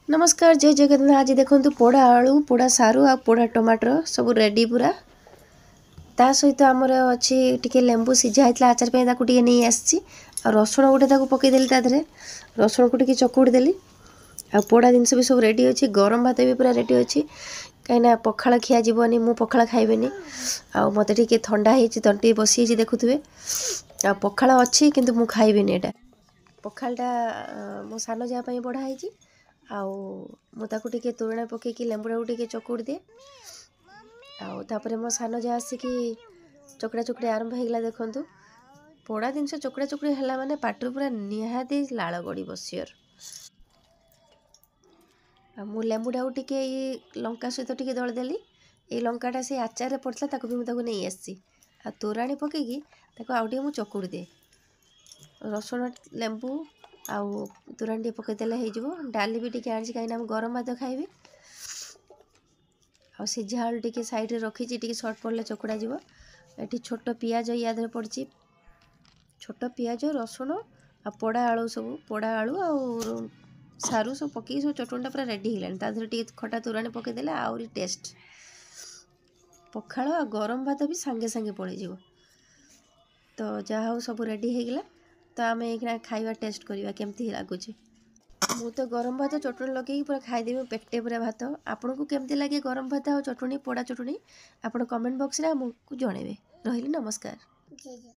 ନମସ୍କାର, ଜୟ ଜଗନ୍ନାଥ। ଆଜି ଦେଖନ୍ତୁ, ପୋଡ଼ା ଆଳୁ, ପୋଡ଼ା ସାରୁ ଆଉ ପୋଡ଼ା ଟମାଟର ସବୁ ରେଡ଼ି ପୁରା। ତା ସହିତ ଆମର ଅଛି ଟିକେ ଲେମ୍ବୁ ସିଝା ହେଇଥିଲା ଆଚାର ପାଇଁ, ତାକୁ ଟିକେ ନେଇ ଆସିଛି। ଆଉ ରସୁଣ ଗୋଟେ ତାକୁ ପକାଇଦେଲି, ତା ଦେହରେ ରସୁଣକୁ ଟିକେ ଚକୁଡ଼ି ଦେଲି। ଆଉ ପୋଡ଼ା ଜିନିଷ ବି ସବୁ ରେଡ଼ି ଅଛି, ଗରମ ଭାତ ବି ପୁରା ରେଡ଼ି ଅଛି, କାହିଁକିନା ପଖାଳ ଖିଆ ଯିବନି, ମୁଁ ପଖାଳ ଖାଇବିନି। ଆଉ ମୋତେ ଟିକେ ଥଣ୍ଡା ହେଇଛି, ତଣ୍ଟି ବସିଯାଇଛି ଦେଖୁଥିବେ। ଆଉ ପଖାଳ ଅଛି କିନ୍ତୁ ମୁଁ ଖାଇବିନି ଏଇଟା। ପଖାଳଟା ମୋ ସାନ ଯାଆ ପାଇଁ ବଢ଼ା ହେଇଛି। ଆଉ ମୁଁ ତାକୁ ଟିକେ ତୋରାଣି ପକାଇକି ଲେମ୍ବୁଟାକୁ ଟିକେ ଚକୁଡ଼ି ଦିଏ। ଆଉ ତାପରେ ମୋ ସାନ ଯାଆ ଆସିକି ଚକଡ଼ା ଚକଡ଼ି ଆରମ୍ଭ ହେଇଗଲା। ଦେଖନ୍ତୁ, ପୋଡ଼ା ଜିନିଷ ଚକଡ଼ା ଚକଡ଼ି ହେଲା ମାନେ ପାଟିରୁ ପୁରା ନିହାତି ଲାଳ ଗଡ଼ିବ ସିଓର। ଆଉ ମୁଁ ଲେମ୍ବୁଟାକୁ ଟିକେ ଏଇ ଲଙ୍କା ସହିତ ଟିକେ ଦଳିଦେଲି। ଏଇ ଲଙ୍କାଟା ସେଇ ଆଚାରରେ ପଡ଼ିଥିଲା, ତାକୁ ବି ମୁଁ ତାକୁ ନେଇ ଆସିଛି। ଆଉ ତୋରାଣି ପକାଇକି ତାକୁ ଆଉ ଟିକେ ମୁଁ ଚକୁଡ଼ି ଦିଏ। ରସୁଣ, ଲେମ୍ବୁ ଆଉ ତୋରାଣି ଟିକେ ପକାଇଦେଲେ ହେଇଯିବ। ଡାଲି ବି ଟିକେ ଆଣିଛି, କାହିଁକିନା ମୁଁ ଗରମ ଭାତ ଖାଇବି। ଆଉ ସିଝା ଆଳୁ ଟିକେ ସାଇଡ଼ରେ ରଖିଛି, ଟିକେ ସର୍ଟ ପଡ଼ିଲେ ଚକୁଡ଼ା ଯିବ। ଏଠି ଛୋଟ ପିଆଜ ୟା ଦେହରେ ପଡ଼ିଛି, ଛୋଟ ପିଆଜ, ରସୁଣ ଆଉ ପୋଡ଼ା ଆଳୁ, ସବୁ ପୋଡ଼ା ଆଳୁ ଆଉ ସାରୁ ସବୁ ପକେଇକି ସବୁ ଚଟଣିଟା ପୁରା ରେଡ଼ି ହେଇଗଲାଣି। ତା ଦେହରେ ଟିକେ ଖଟା ତୋରାଣି ପକାଇଦେଲେ ଆହୁରି ଟେଷ୍ଟ। ପଖାଳ ଆଉ ଗରମ ଭାତ ବି ସାଙ୍ଗେ ସାଙ୍ଗେ ପଳେଇଯିବ। ତ ଯାହା ହଉ, ସବୁ ରେଡ଼ି ହେଇଗଲା। ତ ଆମେ ଏଇଖିଣା ଖାଇବା ଟେଷ୍ଟ କରିବା କେମିତି ଲାଗୁଛି। ମୁଁ ତ ଗରମ ଭାତ ଚଟଣି ଲଗେଇକି ପୁରା ଖାଇଦେବି ପେଟେ ପୁରା ଭାତ। ଆପଣଙ୍କୁ କେମିତି ଲାଗେ ଗରମ ଭାତ ଆଉ ଚଟଣି, ପୋଡ଼ା ଚଟଣି, ଆପଣ କମେଣ୍ଟ ବକ୍ସରେ ଆମକୁ ଜଣାଇବେ। ରହିଲି, ନମସ୍କାର।